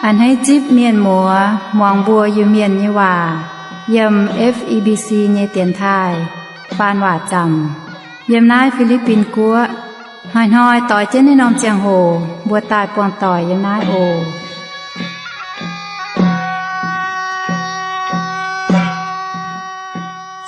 A'hneiv zipv mienh muoz muangx mbuo Iu-Mienh nyei waac yiem F E B C nyei dienx taaih faan waac zaamc yiem naaiv Fi^li^bin Guoqv. Hnoi-hnoi doix jienv naaiv norm ziangh hoc mbuo daaih buangh doic yiem naaiv oc.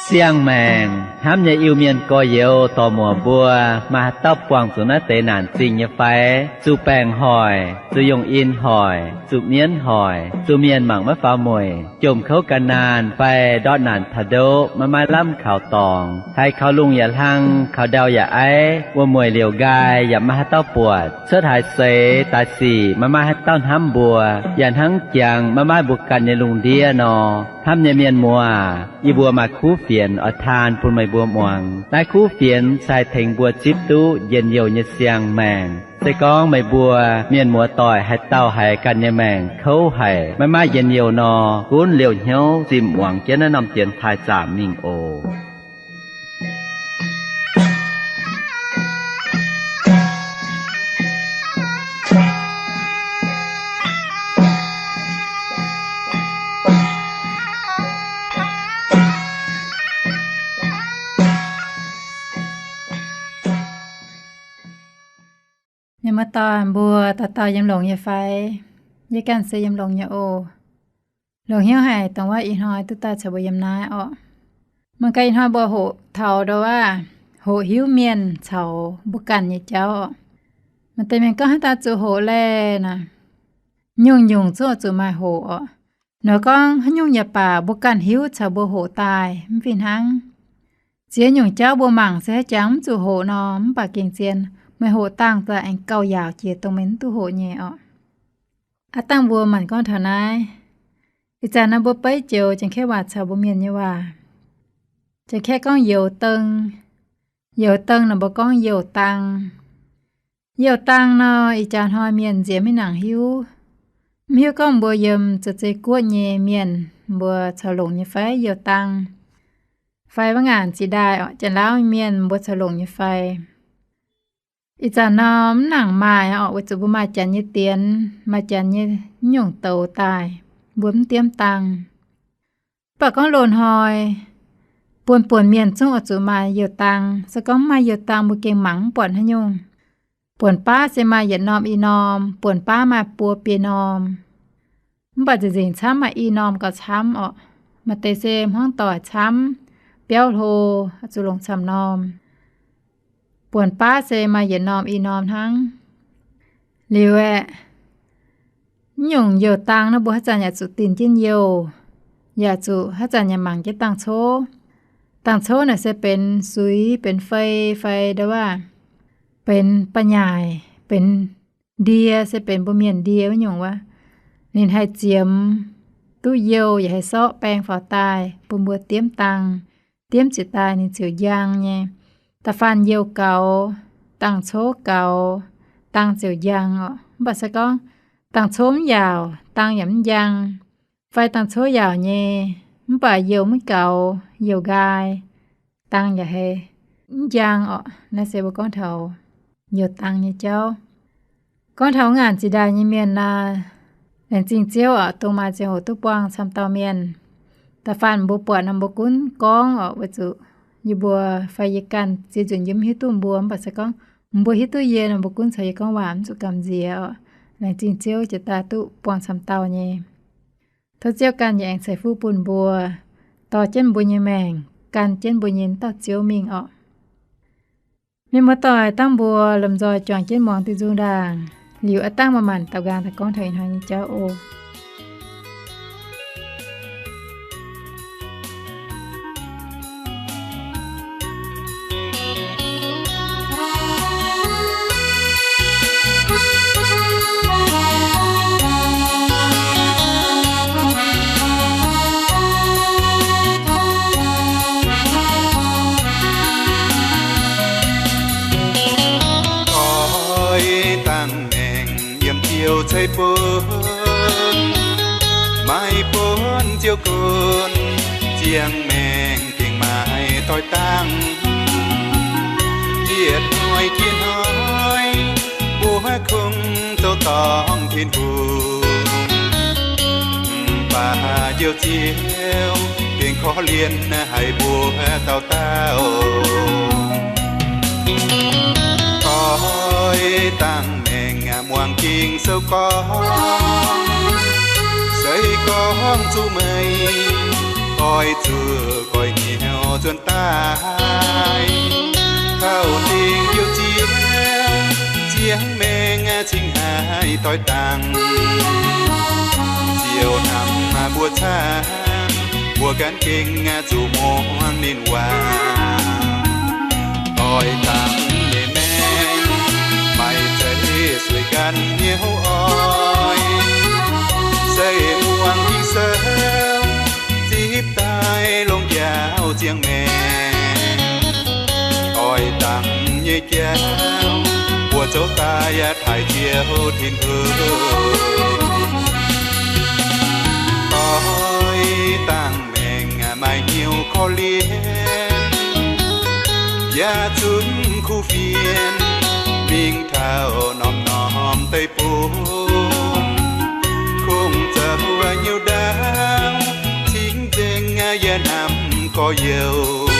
Siang-maengc hnamv nyei Iu-Mienh gorx-youz dorc-muoc mbuo, maaih haaix dauh buangh zuqc naaiv deix naanc zingh nyei fai? Zuqc baengc hoic, zuqc yungh in hoic, zuqc mienv hoic, zuqc mienh mangc maiv faaux mueic, jomc kouv gan naanh fai ndortv naanc taux ndoqv maiv maaih lamh kaux dorngx, haiz kaux lungh yaac hlang, kaux ndau yaac aiv, wuom-mueic liouc nqaai yaac maiv maaih haaix dauh buatc, cuotv haaix seix daaih sic maiv maaih haaix dauh hnamv mbuo, yaac hnangv jangx maiv maaih mbuo ganh nyei lungh ndiev nor. Hnamv nyei mienh muoz, yie mbuo maaih kuv fienx oix taan bun meih mbuo muangx. Naaiv kuv fienx se haih tengx mbuo zipv duqv njien-youh nyei siang-maengc. Se gorngv meih mbuo mienh muoz-doic haaix dauh haiz ganh nyei maengc kouv haic, maiv maaih njien-youh nor, gunv liouh hnyouv zimh muangx jienv naaiv norm dienx taaih zaamc mingh oc. Mienh muoz-doic mbuo dauh dauh yiem longx nyei fai? Yie ganh se yiem longx nyei oc. Longx hnyouv haic dongh wuov ih hnoi duqv daaih caux mbuo yiem naaiv orqc. Mangc gaax ih hnoi mbuo hoqc taux ndau wuov, hoqc hiuv mienh caux mbuo ganh nyei jauv orqc. Maaih deix mienh gorngv haaix dauh zuqc hoqc laeh naaic, nyungc-nyungc zungv oix zuqc maaih hoqc orqc. Nor gorngv haaix nyungc yaac baac mbuo ganh hiuv caux mbuo hoqc daaih mv fih hnangv. Ziex nyungc jauv mbuo mangc se haaix jangx mv zuqc hoqc nor, mv baac gengh zien meih hoqc dangh daaih aengx gauh yaauc jiex dongh meih mv duqv hoqc nyei orqc. Aav dangh mbuo maanc gorngv taux naaiv. Ih zanc nor mbuo beiv joux Janx-Kaeqv waac caux mbuo Mienh nyei waac. Janx-Kaeqv gorngv youz deng. Youz deng nor mbuo gorngv youh dang. Youh dang nor, ih jaax hnoi mienh nziex maiv nangc hiuv. Mv hiuv gorngv mbuo yiem zoux zei guoqv nyei mienh mbuo caux longc nyei fai youh dang, fai maiv ngaanc zinh ndaangc orqc, Janx-Lauv mienh mbuo caux longc nyei fai. Ih zanc nor mv nangc maaih orqc, weic zuqc mbuo maaih Janx nyei dienx, maaih Janx nyei nyungc douz daaih, mbuo mv diemv dang. Mv baac gorngv loz-hnoi buonc-buonc mienh zungv oix zuqc maaih youh dang. Se gorngv mv maaih youh dang, mbuo gengh mangc mv buatc haaix nyungc. Buonc baav se maaih yietc norm i norm, buonc baav maaih buo biei norm. Mv baac nzengc-nzengc camv maaih i norm gauh camv orqc. Maaih deix se hmuangv doic camv, biauv hlo, zuqc longc camv norm. Buonc baav se maaih yietc norm i norm hnangv. Liuz aeqv, mv nyungc youh dang nor mbuo haaix zanc yaac zuqc dinh jienv youh, yaac zuqc haaix zanc yaac mangc jienv dangh cov. Dangh cov naaic se benx suix, benx fei, fai ndau wuov, benx ba'nyaaic, benx ndie, se benx mbuo mienh ndie wuov nyungc wuov. Ninh haih ziemx duqv youh yaac haih sorqv baeng faaux daaih bun mbuo diemv dang. Diemv ziouc daaih ninh ziouc njang nyei. Da'faanh youh gaux, dangh cov gaux, dang ziouc njang orqc. Mv baac se gorngv dangh cov mv yaauc, dang yaac mv njang, fai dangh cov yaauc nyei, mv baac youh maiv gaux, youh nqaai, dang yaac haiz mv njang orqc. Naaiv se mbuo gorngv taux youh dang nyei jauv. Gorngv taux ngaanc zinh ndaangc nyei mienh naaic, laengz zingh Ziouv orqc, dongh maaih ziangh hoc duqv buangh camv dauh mienh. Da'faanh mbuo buatc nor mbuo gunv gorngv orqc, weic zuqc yie mbuo fai yie ganh ziex nzunc yie mv hiuv duqv mbuo, mv baac se gorngv mbuo hiuv duqv yie nor mbuo gunv caux yie gorngv waac mv zuqc gamh nziex orqc. Laengz zingh Ziouv jiex daaih duqv buangh camv dauh nyei. Tov Ziouv ganh yaac aengx ceix fuqv bun mbuo, dorh jienv mbuo nyei maengc, gan jienv mbuo nyei dauh Ziouv mingh orqc. Mienh muoz-doic, dangh mbuo lomh nzoih juangc jienv muangx diuh nzung ndaangc, liuz aav dangh maaih maanc daux nqaang daaih gorngv taux ih hnoi nyei jauv oc. Doix dangh maengc yiem Ziouv ceix bun, maaih buonv Ziouv gunv, ziangh maengc gengh maaih doix dangh. Yietc hnoi jiex hnoi, mbuo kungx zoux dorngc Tin-Hungh. Njoux Ziouv gengh korv-lienh haic mbuo dauh dauh. Oix dangh maengc muangx Ging-Sou gorngv, se gorngv zuqc meih oix zuqc goiv hnyouv nzuonx daaih, taux dingc Njoux Ziouv ziangh maengc cingx haih doix dangh. Ziouv hnamv mbuo camv, mbuo gan gengh zuqc muangx ninh waac. Oix dangh nyei maengc maaih zeiv sueih ganh hnyouv oix, se muangx Ging-Sou zipv daaih longx njaaux ziangh maengc. Oix dangh nyei jauv mbuo zoux daaih taaih Ziouv Tin-Hungh. Oix dangh maengc maaih hnyouv korv-lienh, yaac zunc kuv fienx mingh taux norm-norm deic-bung. Kungx zoux hnyouv ndaauv cingx nzengc yaac hnamv gorx-youz,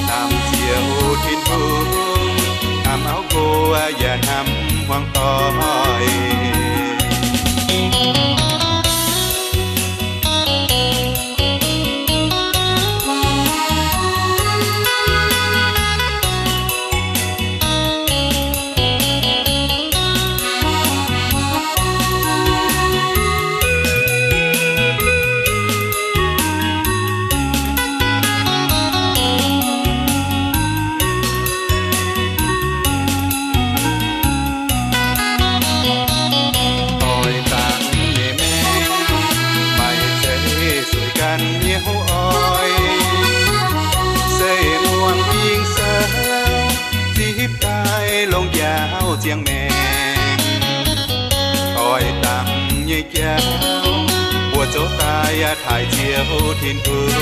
hnamv Ziouv Tin-Hungh, hnamv auv nqox yaac hnamv hmuangx doic. Oix dangh nyei maengc maaih zeiv sueih ganh hnyouv oix, se muangx Ging-Sou zipv daaih longx njaaux ziangh maengc. Oix dangh nyei jauv mbuo zoux daaih taaih Ziouv Tin-Hungh.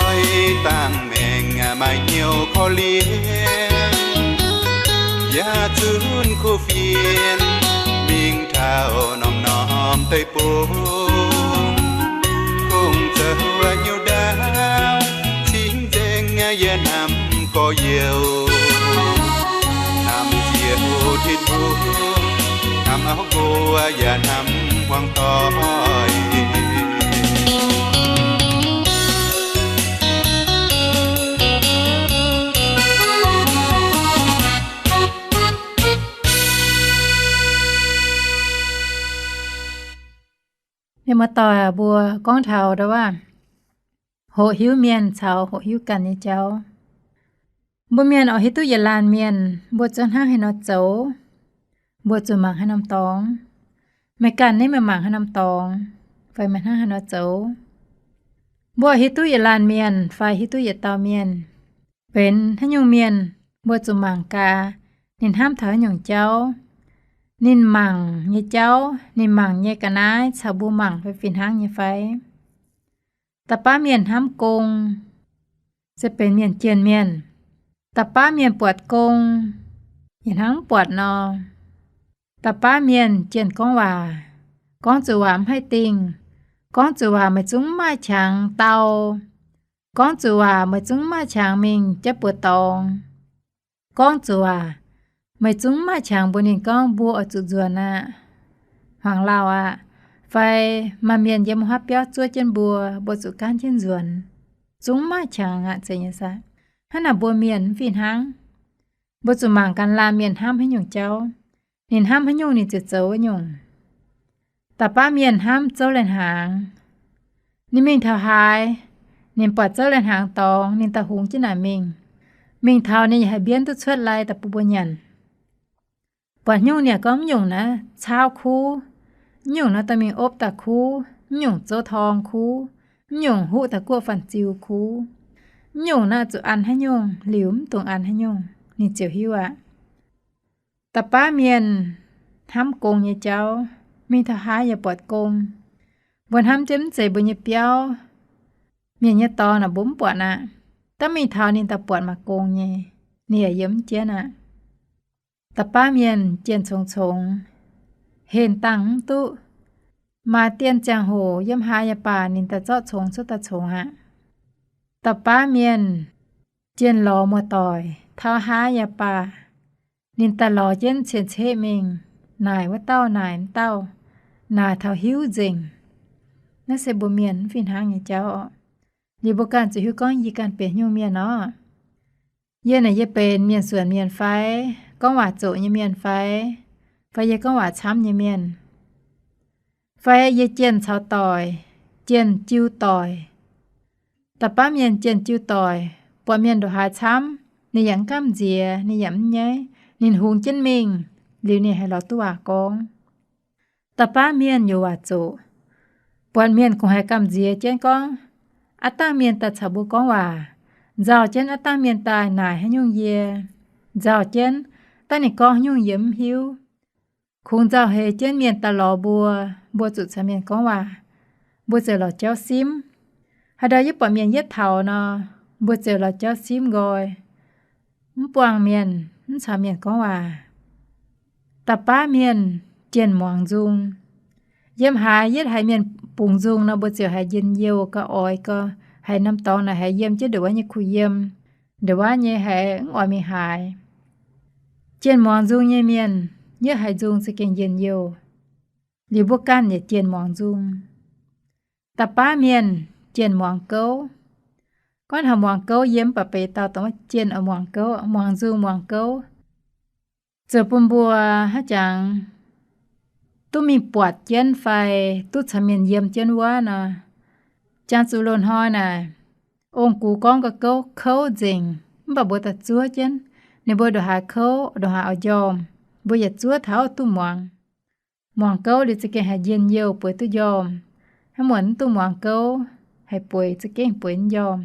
Oix dangh maengc maaih hnyouv korv-lienh, yaac zunc kuv fienx mingh taux norm-norm deic-bung. Kungx zoux hnyouv ndaauv cingx nzengc yaac hnamv gorx-youz, hnamv Ziouv Tin-Hungh, hnamv auv nqox yaac hnamv hmuangx doic. Mienh muoz-doic, mbuo gorngv taux ndau wuov hoqc hiuv mienh caux hoqc hiuv ganh nyei jauv. Mbuo mienh oix hiuv duqv yietc laanh mienh, mbuo zuqc hnangv haaix nor zoux? Mbuo zuqc mangc haaix norm dorngx? Meih ganh naaiv meih mangc haaix norm dorngx, fai meih hnangv haaix nor zoux? Mbuo hiuv duqv yietc laanh mienh fai hiuv duqv yietc dauh mienh benx haaix nyungc mienh, mbuo zuqc mangc gaax ninh hnamv taux haaix nyungc jauv. Ninh mangc nyei jauv, ninh mangc nyei ga'naaiv caux mbuo mangc fai fih hnangv nyei fai? Da'baav mienh hnamv gong, se benx mienh jienh mienh. Da'baav mienh buatc gong, yaac hnangv mv buatc nor. Da'baav mienh jienh gorngv waac, gorngv zuqc waac mv haih dingh, gorngv zuqc waac meih zungv mv maaih qangx dau, gorngv zuqc waac meih zungv mv maaih qangx mingh jaiv buoz dorngx, gorngv zuqc waac meih zungv mv maaih qangx mbuox ninh gorngv mbuo oix zuqc nzuonx aqv, hmuangx lauh aqv, fai maaih mienh yiem wuov biauv zuov jienv mbuo, mbuo zuqc gaanv jienv nzuonx, zungv mv maaih qangx aqv, zeiz nyei saah? Hnangv naaic mbuo mienh mv fih hnangv. Mbuo zuqc mangc ganh laanh mienh hnamv haaix nyungc jauv, ninh hnamv haaix nyungc ninh ziouc zoux wuov nyungc. Da'baav mienh hnamv zouv lai-hnaangx. Ninh mingh taux haaix, ninh buatc zouv lai-hnaangx dorngx, ninh daaih hungx jienv naaic mingh. Mingh taux ninh yaac haih mbienv duqv cuotv lai daaih bun mbuo nyanc. Buatc nyungc ninh gorngv, mv nyungc naaiv caauv kuv, mv nyungc naaiv dorh mingh opv daaih kuv, mv nyungc zouv torng kuv, mv nyungc huqv daaih guoqv fanh ziux kuv, mv nyungc naaiv zuqc an haaix nyungc, liuz mv dungx an haaix nyungc, ninh ziouc hiuv aqv. Da'baav mienh hnamv gong nyei jauv, mingh taux haaix yaac buatc gong. Mbuo hnamv jienv mv zeiz mbuo nyei biauv, mienh nyei dorngx naaic mbuo mv buatc aqv. Daav mingh taux ninh daaih buatc maaih gong nyei, ninh yaac yiem mv jienv aqv. Da'baav mienh jienh congx-congx, henh dangh mv duqv. Maaih dien ziangh hoc yiem haaix yaac baac ninh daaih zorqv congx cuotv daaih congx aqv. Da'baav mienh jienh lorz muoz-doic taux haaix yaac baac, ninh daaih lorz jienv cien-ceqv mingh, naaic wuov dauh naaic wuov dauh, naaic taux hiuv nzengc. Naaiv se mbuo mienh mv fih hnangv nyei jauv oc. Liuz mbuo ganh zuqc hiuv gorngv yie ganh benx nyungc mienh oc. Yie naaic yie benx mienh suonc mienh fai, gorngv waac zoqc nyei mienh fai, fai yie gorngv waac camv nyei mienh, fai yie jienh caux doic, jienh jiu doic. Da'baav mienh jienh jiu doic, buatc mienh ndongc haaix camv, ninh yaac mv gamh nziex, ninh yaac mv nyaiv, ninh hungx jienv mingh, liuz ninh haih lorz duqv waac gorngv. Da'baav mienh youz waac zoqc, buatc mienh kungx haiz gamh nziex jienv gorngv, aav dangh mienh daaih caux mbuo gorngv waac, nzauh jienv aav dangh mienh daaih naaic haaix nyungc yie, nzauh jienv, dangh ninh gorngv haaix nyungc yie mv hiuv. Kungx nzauh heix jienv mienh daaih lorz mbuo, mbuo zuqc caux mienh gorngv waac, mbuo ziouc lorz jauv simv. Haaix ndau yie buatc mienh yietv taux nor, mbuo ziouc lorz jauv simv nqoi, mv buangh mienh, mv caux mienh gorngv waac. Da'baav mienh jienh muangx nzung. Yiem haaix yietv haiz mienh bungx nzung nor, mbuo ziouc haiz njien-youh gauh oix gauh, haiz norm dorngx naaic haiz yiem jienv ndongc wuov nyei kuh yiem, ndongc wuov nyei haiz mv oix mingh haaix. Jienh muangx nzung nyei mienh, yietv haiz nzung za'gengh njien-youh. Liuz mbuo ganh yaac jienh muangx nzung. Da'baav mienh jienh muangx gouv. Gorngv taux muangx gouv, yie mv baac benx dauh dongh jienh oix muangx gouv, muangx nzung muangx gouv, zoux bun mbuo haaix jangx duqv mingh buatc jienv fai duqv caux mienh yiem jienv wuov nor, jangx zuqc loz-hnoi naaic, ong-gux gorngv ga'gouv kouv nzengc, mv baac mbuo daaih zuov jienv ninh mbuo ndongc haaix kouv, ndongc haaix oix njormh, mbuo yaac zuov taux duqv muangx. Muangx gouv liuz za'gengh haiz njien-youh bueix duqv njormh. Hnangv muonc mv duqv muangx gouv, haih bueix za'gengh bueix njormh,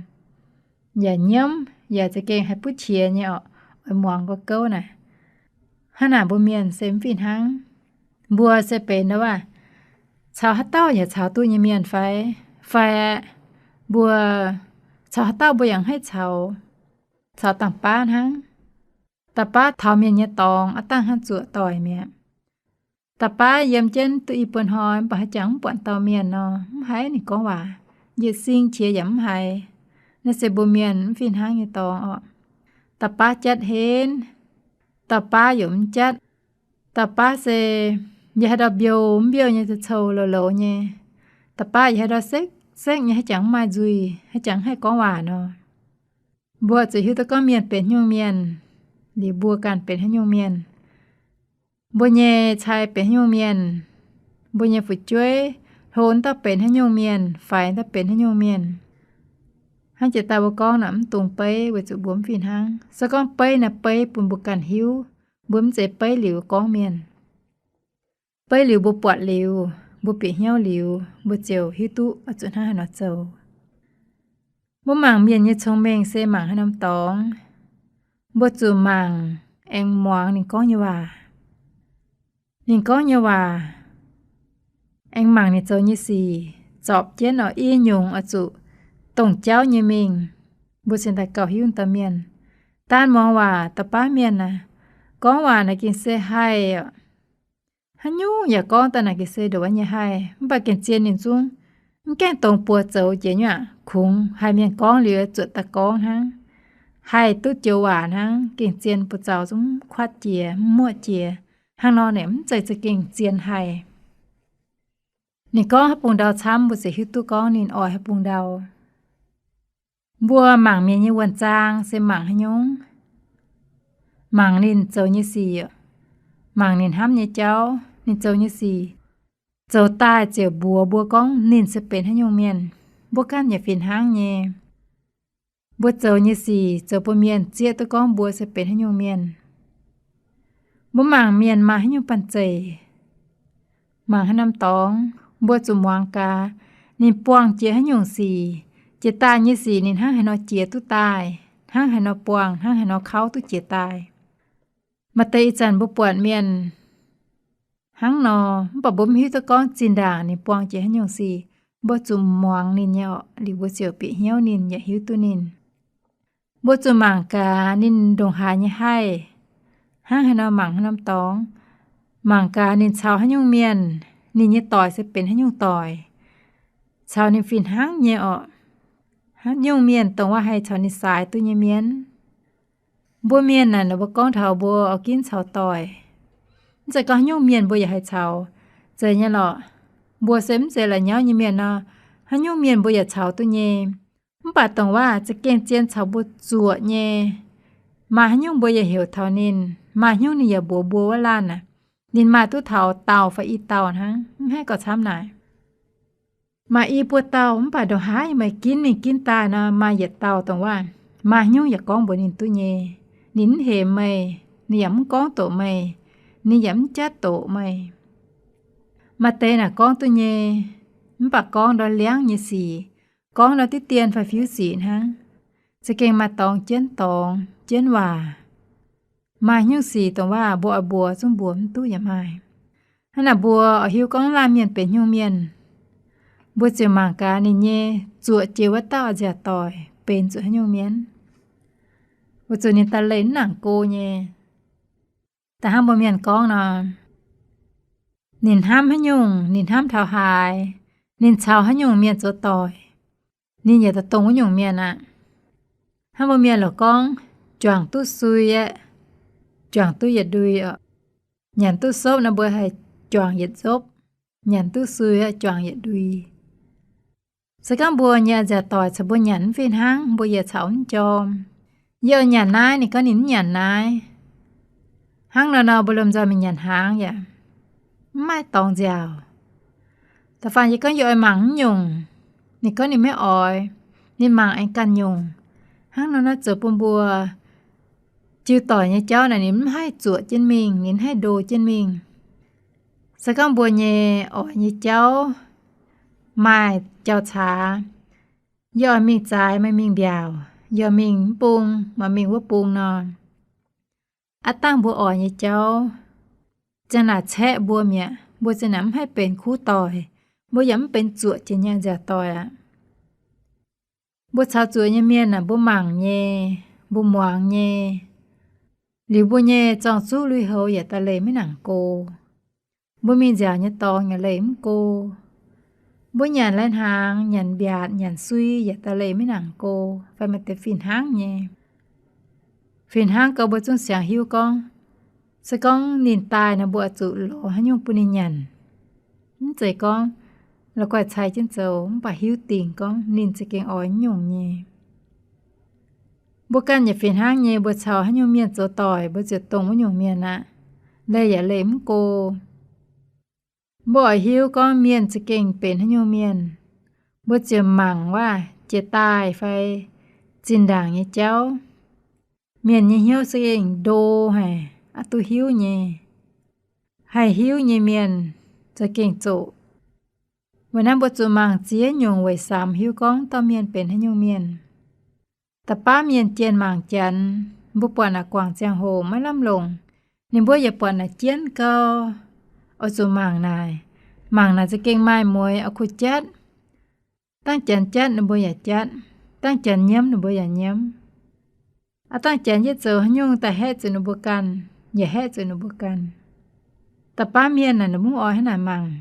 yaac nyiemv, yaac za'gengh haih butv qiex nyei oc, oix muangx gouv naaic. Hnangv naaic mbuo mienh se mv fih hnangv. Mbuo se benx ndau wuov caux haaix dauh yaac caux duqv nyei mienh fai? Fai mbuo caux haaix dauh mbuo yaac haih caux, caux da'baav hnangv. Da'baav taux mienh nyei dorngx aav dangh hnangv zuoqc doic mi'aqv. Da'baav yiem jienv duqv i buo hnoi mv baac haaix jangx mv buatc dauh mienh nor, mv haih ninh gorngv waac, yietc sing qiex yaac mv haiz. Naaiv se mbuo mienh mv fih hnangv nyei dorngx oc. Da'baav jatv henv, da'baav yaac mv jatv. Da'baav se yie haaix ndau mbiouh mv mbiouh nyei, cou-cou loz-loz nyei, da'baav yie haaix ndau sekv sekv nyei, haaix jangx mv maaih nzuih, haaix jangx mv haih gorngv waac nor. Mbuo zuqc hiuv duqv gorngv mienh benx haaix nyungc mienh, liuz mbuo ganh benx haaix nyungc mienh. Mbuo nyei cai benx haaix nyungc mienh, mbuo nyei fu'jueiv hlo daaih benx haaix nyungc mienh, faix daaih benx haaix nyungc mienh. Hnangv jiex daaih mbuo gorngv nor, mv dungx beiv weic zuqc mbuo mv fih hnangv. Se gorngv beiv naaic beiv bun mbuo ganh hiuv, mbuo mv zeiz beiv liuz gorngv mienh. Beiv liuz mbuo buatc liuz, mbuo bieqc hnyouv liuz, mbuo ziouc hiuv duqv oix zuqc hnangv haaix nor zoux. Mbuo mangc mienh nyei cong-mengh se mangc haaix norm dorngx, mbuo zuqc mangc aengx muangx ninh gorngv nyei waac. Ninh gorngv nyei waac, aengx mangc ninh zoux nyei sic, zorpc jienv oix i nyungc oix zuqc dongh jauv nyei mingh, mbuo cingx daaih gauh hiuv dauh mienh. Daan muangx waac da'baav mienh aac, gorngv waac naaic gengh se haih oc. Haaix nyungc yaac gorngv daaih naaic gengh se ndongc wuov nyei haih, mv baac gengh zien ninh zungv mv gaengh dongz buoz zoux jiex nyei aqv. Kungx haih mienh gorngv liuz zuotc daaih gorngv hnangv, haih duqv joux waac hnangv, gengh zien buoz zaux zungv kuatv jiex, mv muoqv jiex. Hnangv nor naaic mv zeiz za'gengh zien haih. Ninh gorngv haaix bung ndau camv, mbuo ziouc hiuv duqv gorngv ninh oix haaix bung ndau. Mbuo mangc mienh nyei wuonh zaang se mangc haaix nyungc? Mangc ninh zoux nyei sic, mangc ninh hnamv nyei jauv, ninh zoux nyei sic zoux daaih ziouc mbuox mbuo gorngv ninh se benx haaix nyungc mienh. Mbuo ganh yaac fih hnangv nyei. Mbuo zoux nyei sic zoux bun mienh zieqv duqv gorngv mbuo se benx haaix nyungc mienh. Mbuo mangc mienh maaih haaix nyungc banh zeic, mangc haaix norm dorngx, mbuo zuqc muangx gaax ninh buangh jiex haaix nyungc sic, jiex daaih nyei sic ninh hnangv haaix nor jiex duqv daaih, hnangv haaix nor buangh, hnangv haaix nor kauv duqv jiex daaih. Maaih deix ih zanc mbuo buatc mienh hnangv nor, mv baac mbuo mv hiuv duqv gorngv zinh ndaangc ninh buangh jiex haaix nyungc sic. Mbuo zuqc muangx ninh nyei oc, liuz mbuo ziouc bieqc hnyouv ninh yaac hiuv duqv ninh. Mbuo zuqc mangc gaax ninh ndongc haaix nyei haih, hnangv haaix nor mangc haaix norm dorngx. Mangc gaax ninh caux haaix nyungc mienh, ninh nyei doic se benx haaix nyungc doic, caux ninh fih hnangv nyei orqc. Haaix nyungc mienh dongh waac haih caux ninh saaix duqv nyei mienh. Mbuo mienh naaic, mbuo gorngv taux mbuo oix ginv caux doic, mv zeiz gorngv haaix nyungc mienh mbuo yaac haih caux. Zeiz nyei lorqc. Mbuo se mv zeiz la'nyauv nyei mienh nor, haaix nyungc mienh mbuo yaac caux duqv nyei. Mv baac dongh waac za'gengh zien caux mbuo zuoqc nyei, maaih haaix nyungc mbuo yaac heuc taux ninh, maaih haaix nyungc ninh yaac mbuox mbuo wuov laanh aqv, ninh maaih duqv taux dauh fai i dauh hnangv, mv haih gorqv camv naaic. Maaih i buo dauh mv baac ndongc haaix meih ginv mingh ginv daaih nor, maaih yietc dauh dongh waac, maaih haaix nyungc yaac gorngv mbuox ninh duqv nyei. Ninh mv hemx meih, ninh yaac mv gorngv doqc meih, ninh yaac mv jatv doqc meih. Maaih deix naaic gorngv duqv nyei, mv baac gorngv ndau liangv nyei sic, gorngv ndau diqv dien fai fiuv sic hnangv. Za'gengh maaih dorngx jienv dorngx jienv waac. Maaih nyungc sic dongh waac mbuo oix mbuox zungv mbuox mv duqv yaac maaih. Hnangv naaic mbuo oix hiuv gorngv laanh mienh benx nyungc mienh, mbuo ziouc mangc gaax ninh nyei zuoqc jiex wuov dauh nziaauc doic benx zuqc haaix nyungc mienh. Weic zuqc ninh daaih leih mv nangc go nyei. Da'hnangv mbuo mienh gorngv nor, ninh hnamv haaix nyungc, ninh hnamv taux haaix, ninh caux haaix nyungc mienh zoux doic, ninh yaac daaih dongh wuov nyungc mienh aqv. Hnangv mbuo mienh lorqc gorngv, juangc duqv sui aeqv, juangc duqv yietc ndui oc. Nyanc duqv sopv nor mbuo haih juangc yietc nzopv, nyanc duqv sui aeqv, juangc yietc ndui. Se gorngv mbuo nyei nziaauc doic caux mbuo nyanc mv fih hnangv, mbuo yaac caux mv jorm. Yie oix nyanc naaiv, ninh gorngv ninh mv nyanc naaiv. Hnangv nor nor mbuo lomh nzoih mingh nyanc hnaangx yaac mv maaih dorngx nziaauc. Da'faanh yie gorngv yie oix mangc mv nyungc, ninh gorngv ninh maiv oix, ninh mangc aengx ganh nyungc. Hnangv nor naaiv zoux bun mbuo jiu doic nyei jauv naaic ninh mv haih zuoqc jienv mingh, ninh mv haih ndo jienv mingh. Se gorngv mbuo nyei oix nyei jauv maaih jauv-caax, yie oix mingh zaaix, meih mingh mbiaauc, yie oix mingh mv bung, meih mingh wuov bung nor, aav dangh mbuo oix nyei jauv ziang naaic caeqv mbuo mi'aqv. Mbuo ziang naaic mv haih benx kuv doic, mbuo yaac mv benx zuoqc jiex nyei nziaauc doic aqv. Mbuo caux zuoqc nyei mienh naaic mbuo mangc nyei, mbuo muangx nyei, liuz mbuo nyei zorng-zuqv lui-houx yaac daaih leih maiv nangc go. Mbuo mingh nziaauc nyei dorngx yaac leih mv go. Mbuo nyanc lai-hnaangx, nyanc mbiaatc, nyanc sui yaac daaih leih maiv nangc go, fai maaih deix fih hnangv nyei. Fih hnangv gau mbuo zungv siangx hiuv gorngv, se gorngv ninh daaih nor mbuo oix zuqc lorz haaix nyungc bun ninh nyanc. Mv zeiz gorngv la'guaih cai jienv zoux mv baac hiuv dingc gorngv ninh za'gengh oix nyungc nyei. Mbuo ganh yaac fih hnangv nyei, mbuo caux haaix nyungc mienh zoux doic, mbuo ziouc dongh wuov nyungc mienh aqv. Leih yaac leih mv go. Mbuo oix hiuv gorngv mienh za'gengh benx haaix nyungc mienh, mbuo ziouc mangc waac jiex daaih fai zinh ndaangc nyei jauv. Mienh nyei hnyouv za'gengh ndo haic, aqc duqv hiuv nyei. Haih hiuv nyei mienh za'gengh zoqc. Weic naaiv mbuo zuqc mangc ziex nyungc weic samx hiuv gorngv dauh mienh benx haaix nyungc mienh. Da'baav mienh jienh mangc Janx, mbuo buatc naaic guangc ziangh hoc maiv lamh longc, ninh mbuo yaac buatc naaic jienv gau. Oix zuqc mangc naaic. Mangc naaic za'gengh maaih mueix oix kuh jatv. Dangh Janx jatv ninh mbuo yaac jatv, dangh Janx nyiemv ninh mbuo yaac nyiemv. Aav dangh Janx yietv zoux haaix nyungc daaih haeqv zuqc ninh mbuo ganh, yaac haeqv zuqc ninh mbuo ganh. Da'baav mienh naaic ninh mbuo mv oix hnangv naaic mangc.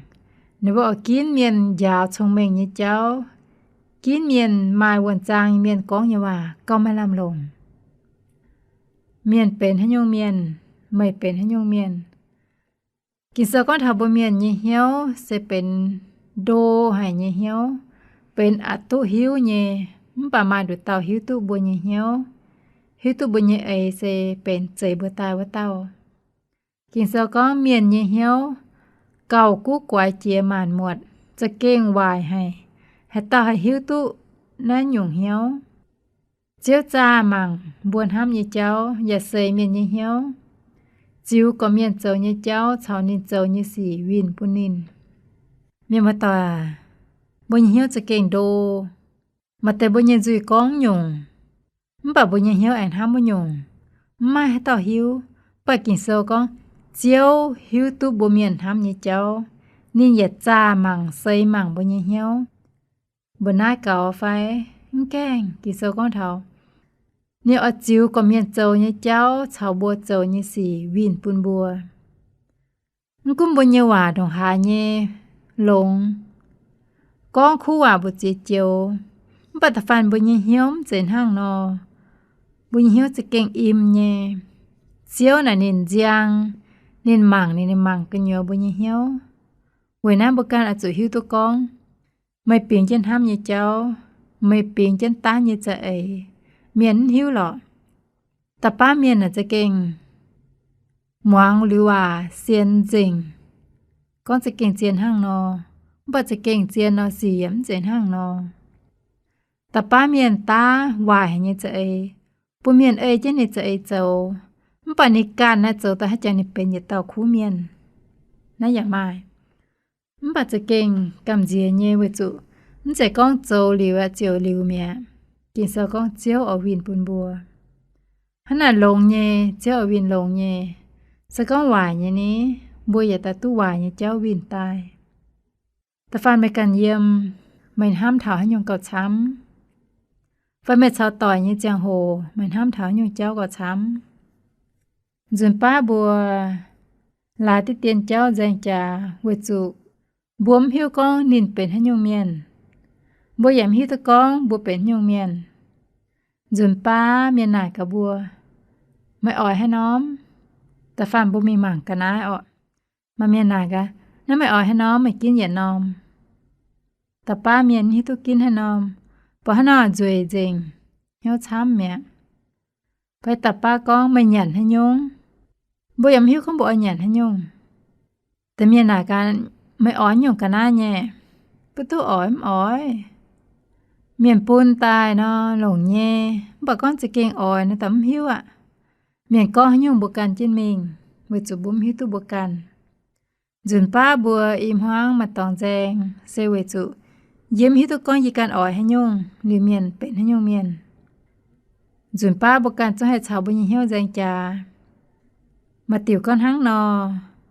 Ninh mbuo oix ginv mienh njaaux cong-mengh nyei jauv, ginv mienh maaih wuonh zaang nyei mienh gorngv nyei waac gauh maaih lamh longc. Mienh benx haaix nyungc mienh, meih benx haaix nyungc mienh. Ging-Sou gorngv taux mbuo mienh nyei hnyouv se benx ndo haic nyei hnyouv, benx aqc duqv hiuv nyei, mv baac maaih nduqc dauh hiuv duqv mbuo nyei hnyouv, hiuv duqv mbuo nyei eix se benx zeix mbuo daaih wuov dauh. Ging-Sou gorngv mienh nyei hnyouv gauh guv guaix jiex maanc muotc, za'gengh waaic haic, haaix dauh haih hiuv duqv naaiv nyungc hnyouv? Ziouv zaah mangc mbuo hnamv nyei jauv yaac seix mienh nyei hnyouv, ziux gorqv-mienh zoux nyei jauv caux ninh zoux nyei sic winh bun ninh. Mienh muoz-doic aac, mbuo nyei hnyouv za'gengh ndo. Maaih deix mbuo nyei nzuih gorngv nyungc, mv baac mbuo nyei hnyouv aengx hnamv wuov nyungc. Mv maaih haaix dauh hiuv. Mv baac Ging-Sou gorngv, Ziouv hiuv duqv mbuo mienh hnamv nyei jauv. Ninh yaac zaah mangc, seix mangc mbuo nyei hnyouv. Mbuo naaiv gaux fai? Mv gaengh. Ging-Sou gorngv taux ninh oix ziux gorqv-mienh zoux nyei jauv caux mbuo zoux nyei sic winh bun mbuo. Mv gunv mbuo nyei waac ndongc haaix nyei longx, gorngv kuv waac mbu'ziex joux, mv baac da'faanh mbuo nyei hnyouv mv zeiz hnangv nor, mbuo nyei hnyouv za'gengh im nyei. Ziouv naaic ninh nziang, ninh mangc, ninh, ninh mangc gu'nyuoz mbuo nyei hnyouv. Weic naaiv mbuo ganh oix zuqc hiuv duqv gorngv, meih bingx jienv hnamv nyei jauv, meih bingx jienv daav nyei za'eix, mienh mv hiuv lorqc. Da'baav mienh naaic za'gengh muangx liuz waac sienx nzengc, gorngv za'gengh zien hnangv nor, mv baac za'gengh zien nor sic yaac mv zeiz hnangv nor. Da'baav mienh daav waaic haic nyei za'eix, bun mienh ei jienv ninh za'eix zoux, mv baac ninh ganh naaiv zoux daaih haaix jangx ninh benx yietc dauh kuv mienh. Naaiv yaac maaih. Mv baac za'gengh gamh nziex nyei weic zuqc mv zeiz gorngv zoux liuz aeqv, ziouc liuz mi'aqv. Ging-Sou gorngv Ziouv oix winh bun mbuo. Hnangv naaic longx nyei, Ziouv oix winh longx nyei. Se gorngv waaic nyei ni, mbuo yaac daaih duqv waaic nyei jauv winh daaih. Da'faanh meih ganh yiem, meih hnamv taux haaix nyungc gauh camv? Fai meih caux doic nyei ziangh hoc meih hnamv taux haaix nyungc jauv gauh camv? Nzunc baav mbuo laaix diqv dien jauv nzaeng jaax weic zuqc mbuo mv hiuv gorngv ninh benx haaix nyungc mienh. Mbuo yaac mv hiuv duqv gorngv mbuo benx haaix nyungc mienh. Nzunc baav mienh naaic gaax mbuo, meih oix haaix norm? Da'faanh mbuo mingh mangc ga'naaiv orqc, maaih mienh naaic gaax, naaiv meih oix haaix norm, meih ginv yietc norm? Da'baav mienh mv hiuv duqv ginv haaix norm, buatc haaix norm nzueic nzengc, hnyouv camv mi'aqv. Fai da'baav gorngv, meih nyanc haaix nyungc? Mbuo yaac mv hiuv gorngv mbuo oix nyanc haaix nyungc. Deix mienh naaic gaax, meih oix nyungc ga'naaiv nyei? Mbuo duqv oix mv oix? Mienh bun daaih nor longc nyei, mv baac gorngv za'gengh oix nor daaih mv hiuv aqv. Mienh gorngv haaix nyungc mbuo gan jienv mingh, weic zuqc mbuo mv hiuv duqv mbuo ganh. Nzunc baav mbuo i hmuangv maaih dorngx nzaeng se weic zuqc yie mv hiuv duqv gorngv yie ganh oix haaix nyungc, liuz mienh benx haaix nyungc mienh. Nzunc baav mbuo ganh zungv haih caux mbuo nyei hnyouv nzaeng jaax. Maaih diuc gorngv hnangv nor,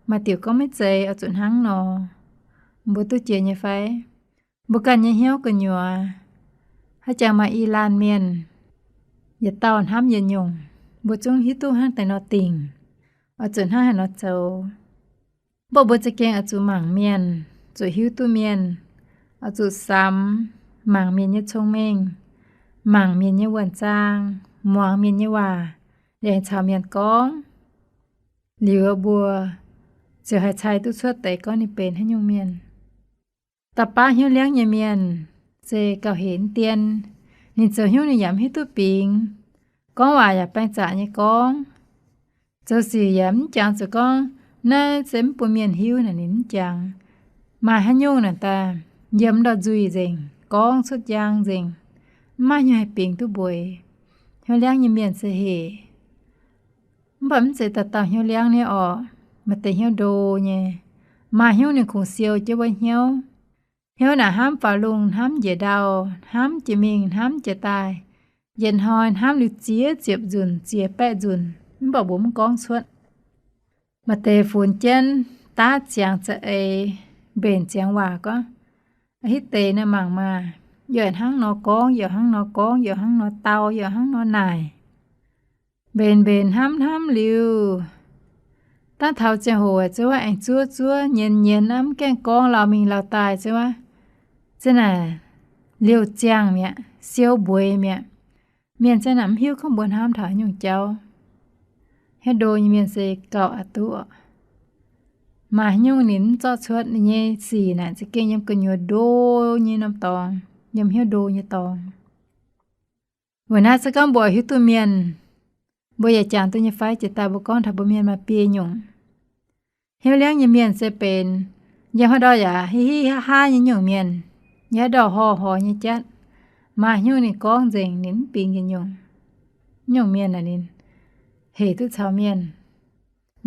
maaih diuc gorngv maiv zeiz oix zuqc hnangv nor. Mbuo duqv jiex nyei fai? Mbuo ganh nyei hnyouv gu'nyuoz, haaix jangx maaih i laanh mienh, yietc dauh hnamv yietc nyungc, mbuo zungv hiuv duqv hnangv deix nor dingc, oix zuqc hnangv haaix nor zoux. Mv baac mbuo za'gengh oix zuqc mangc mienh, zuqc hiuv duqv mienh, oix zuqc samx, mangc mienh nyei cong-mengh, mangc mienh nyei wuonh zaang, muangx mienh nyei waac, aengx caux mienh gorngv. Liuz mbuo ziouc haih cai duqv cuotv deix gorngv ninh benx haaix nyungc mienh. Da'baav hnyouv liangv nyei mienh se gauh hec dien. Ninh zoux hnyouv ninh yaac mv hiuv duqv bingx, gorngv waac yaac baeng zaqc nyei gorngv. Zoux sic yaac mv jangx zuqc gorngv naaiv se mv bun mienh hiuv naaic ninh mv jangx. Maaih haaix nyungc naaic daaih yiem ndau-nzuih nzengc, gorngv cuotv njang nzengc, mv maaih haaix nyungc haih bingx duqv mbuox. Hnyouv liangv nyei mienh se hec. Mv baac mv zeiz dauh dauh hnyouv liangv nyei orqc. Maaih deix hnyouv ndo nyei. Maaih hnyouv ninh kungx siou jienv wuov hnyouv. Hnyouv naaic hnamv faaux lungh, hnamv njiec ndau, hnamv jiex mingh, hnamv jiex daaih, yietc hnoi hnamv liuz ziex ziepc nzunc, ziex baeqv nzunc, mv baac mbuo mv gorngv cuotv. Maaih deix funx jienv daav ziangx za'eix, mbenc ziangx waac gorngv, hitv deix naaiv mangc maah, yaac hnangv nor gorngv, yaac hnangv nor gorngv, yaac hnangv nor dau, yaac hnangv nor naaic. Mbenc mbenc hnamv hnamv liuz, daav taux ziangh hoc ziouc wuov aengx zuov zuov nyienz nyienz aqv, mv gaengh gorngv, lauh mingh lauh daaih ziouc wuov, ziouc naaic liouh ziangh mi'aqv, siou mbueiz mi'aqv. Mienh ziouc naaic mv hiuv gorngv mbuo hnamv taux haaix nyungc jauv. Hnyouv ndo nyei mienh se gauh aqc duqv. Maaih haaix nyungc ninh mv zorqv cuotv. Ninh nyei sic naaic za'gengh yiem gu'nyuoz ndo nyei norm dorngx, yiem hnyouv ndo nyei dorngx. Weic naaiv se gorngv mbuo hiuv duqv mienh, mbuo yaac jangx duqv nyei fai? Jiex daaih mbuo gorngv taux mbuo mienh maaih biei nyungc. Hnyouv liangv nyei mienh se benx yiem haaix ndau yaac hiv hiv haav haav nyei nyungc mienh, yiem haaix ndau horh horh nyei jatv. Maaih haaix nyungc ninh gorngv nzengc, ninh mv bingx yietc nyungc. Nyungc mienh naaic ninh hec duqv caux mienh.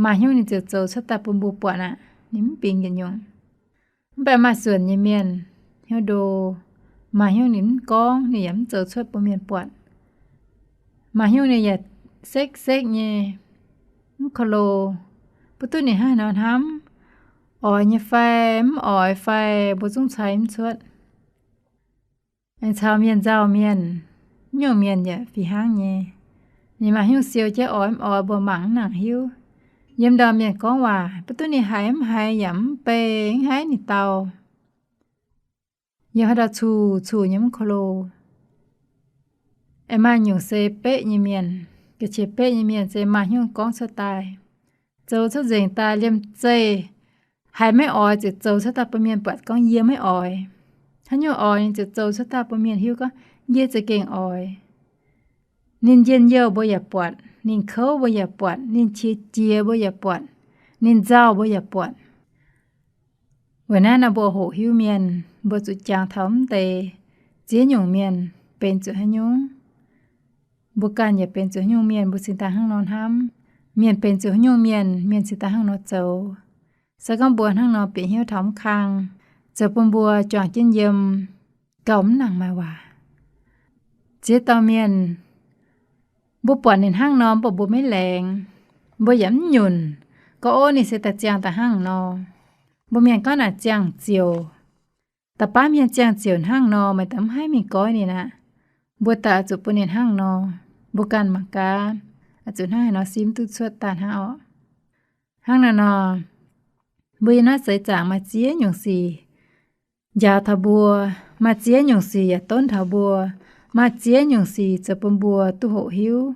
Maaih haaix nyungc ninh ziouc zoux cuotv daaih bun mbuo buatc aqv, ninh mv bingx yietc nyungc. Mv baac maaih suonc nyei mienh hnyouv ndo, maaih haaix nyungc ninh mv gorngv, ninh yaac mv zoux cuotv bun mienh buatc. Maaih haaix nyungc ninh yaac sekv sekv nyei, mv ko lo, mbuo duqv ninh hnangv haaix nor hnamv, oix nyei fai mv oix fai mbuo zungv cai mv cuotv. Aengx caux mienh nzauh mienh, nyungc mienh yaac fih hnangv nyei. Ninh maaih haaix nyungc siou jienv oix mv oix mbuo mangc mv nangc hiuv. Yiem ndau mienh gorngv waac, mv duqv ninh haiz mv haiz yaac mv bei, mv haih ninh dau. Yiem haaix dauh cuh cuh nyei mv ko lo. Aengx maaih nyungc se beqv nyei mienh, ga'qiex beqv nyei mienh se maaih hnyouv gorngv cuotv daaih, zoux cuotv nzengc daaih liemh zeih haiz maiv oix ziouc zoux cuotv daaih bun mienh buatc gorngv yie maiv oix. Haaix nyungc oix ninh ziouc zoux cuotv daaih bun mienh hiuv gorngv yie za'gengh oix. Ninh njien-youh mbuo yaac buatc, ninh kouv mbuo yaac buatc, ninh qiex jiez mbuo yaac buatc, ninh nzauh mbuo yaac buatc. Weic naaiv nor mbuo hoqc hiuv mienh, mbuo zuqc jangx taux mv deix ziex nyungc mienh benx zuqc haaix nyungc. Mbuo ganh yaac benx zuqc haaix nyungc mienh, mbuo cingx daaih hnangv nor hnamv. Mienh benx zuqc haaix nyungc mienh, mienh cingx daaih hnangv nor zoux. Se gorngv mbuo hnangv nor bieqc hnyouv taux mv kang, zoux bun mbuo juangc jienv yiem, gauh mv nangc maaih waac. Ziex dauh mienh, mbuo buatc ninh hnangv nor, mv baac mbuo maiv laengz, mbuo yaac mv nyunc, gorngv ov, ninh se daaih ziangh daaih hnangv nor. Mbuo mienh gorngv naaic ziangh ziouc. Da'baav mienh ziangh ziouc hnangv nor, meih daaih mv haih mingh goiv ninh aqv. Mbuo daaih oix zuqc bun ninh hnangv nor, mbuo ganh mangc gaax, oix zuqc hnangv haaix nor simv duqv cuotv daaih hnangv orqc. Hnangv naaiv nor, mbuo yiem naaiv seix zaangc maaih ziex nyungc sic njaaux taux mbuo, maaih ziex nyungc sic yaac donv taux mbuo, maaih ziex nyungc sic zoux bun mbuo duqv hoqc hiuv.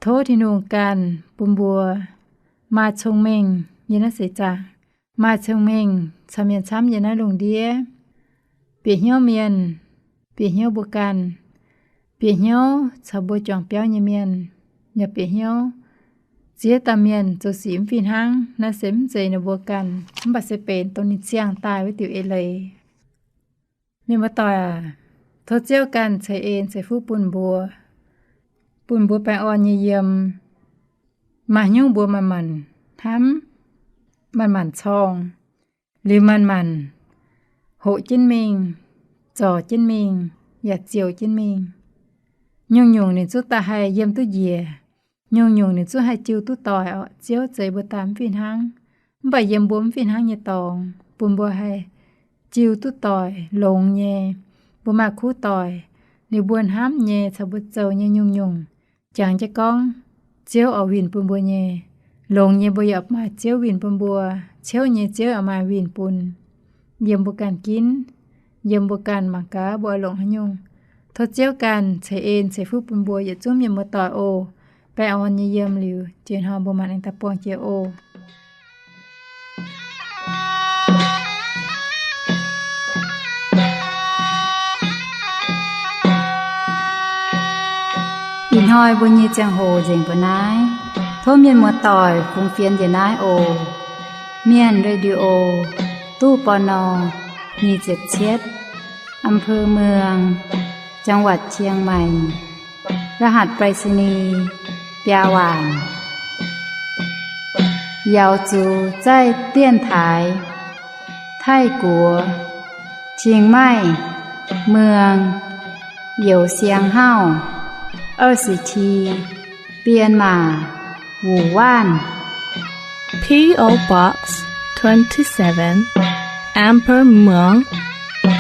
Tov Tin-Hungh ganh bun mbuo maaih cong-mengh yiem naaiv seix zaangc, maaih cong-mengh caux mienh camv yiem naaiv lungh ndiev. Bieqc hnyouv mienh, bieqc hnyouv mbuo ganh, bieqc hnyouv caux mbuo juangc biauv nyei mienh, yaac bieqc hnyouv ziex dauh mienh zoux sic mv fih hnangv. Naaiv se mv zeiz ninh mbuo ganh, mv baac se benx dongh ninh ziangh daaih wuov diuc eix leiz. Mienh muoz-doic aac, tov Ziouv ganh ceix en ceix fuqv bun mbuo, bun mbuo baengh orn nyei yiem. Maaih hnyouv mbuo manc-manc hnamv, manc-manc corng, liuz manc-manc hoqc jienv mingh, zorc jienv mingh, yaac ziouc jienv mingh. Nyungc-nyungc ninh zungv daaih haih yiem duqv njiec, nyungc-nyungc ninh zungv haih jiu duqv doic orqc. Ziouv zeix mbuo daaih mv fih hnangv, mv baac yiem mbuo mv fih hnangv nyei dorngx, bun mbuo haih jiu duqv doic longx nyei. Mbuo maaih kuv doic, liuz mbuo hnamv nyei caux mbuo zoux nyei nyungc-nyungc, jangx jienv gorngv Ziouv oix winh bun mbuo nyei. Longx nyei mbuo yaac maaih Ziouv winh bun mbuo, ciouv nyei Ziouv yaac maaih winh bun. Yiem mbuo ganh ginv, yiem mbuo ganh mangc gaax mbuo oix longc haaix nyungc. Tov Ziouv ganh ceix en ceix fuqv bun mbuo yietc zungv mienh muoz-doic oc. Baengh orn nyei yiem liuz, jiex hnoi mbuo maanc aengx daaih buangh jiex oc. Ih hnoi mbuo nyei ziangh hoc nzengc mbuo naaiv. Tov mienh muoz-doic fungx fienx njiec naaiv oc. Mienh Radio, ตู้ ปณ. nyic ziepc cietv, อำเภอเมือง จังหวัดเชียงใหม่ รหัสไปรษณีย์ biaa waanc. 瑶族在电台泰国清迈 เมือง หยาวเซียงเฮ้า 二十七 เปียนหม่า หมู่บ้าน P O Box twenty-seven, Amber Muang,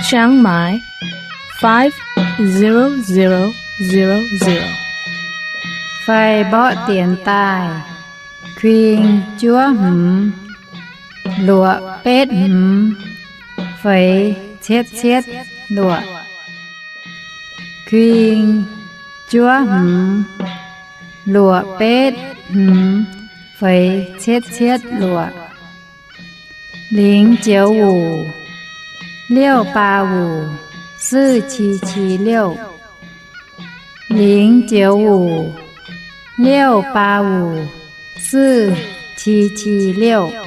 Chiang Mai, five zero zero zero zero. Fai mborqv dienx daaih, kuing juov hmz, luoqc betv hmz, feix cietv cietv luoqc. Kuing juov hmz, luoqc betv hmz, feix cietv cietv luoqc. 零九五 六八五 四七七六. 零九五 六八五 四七七六.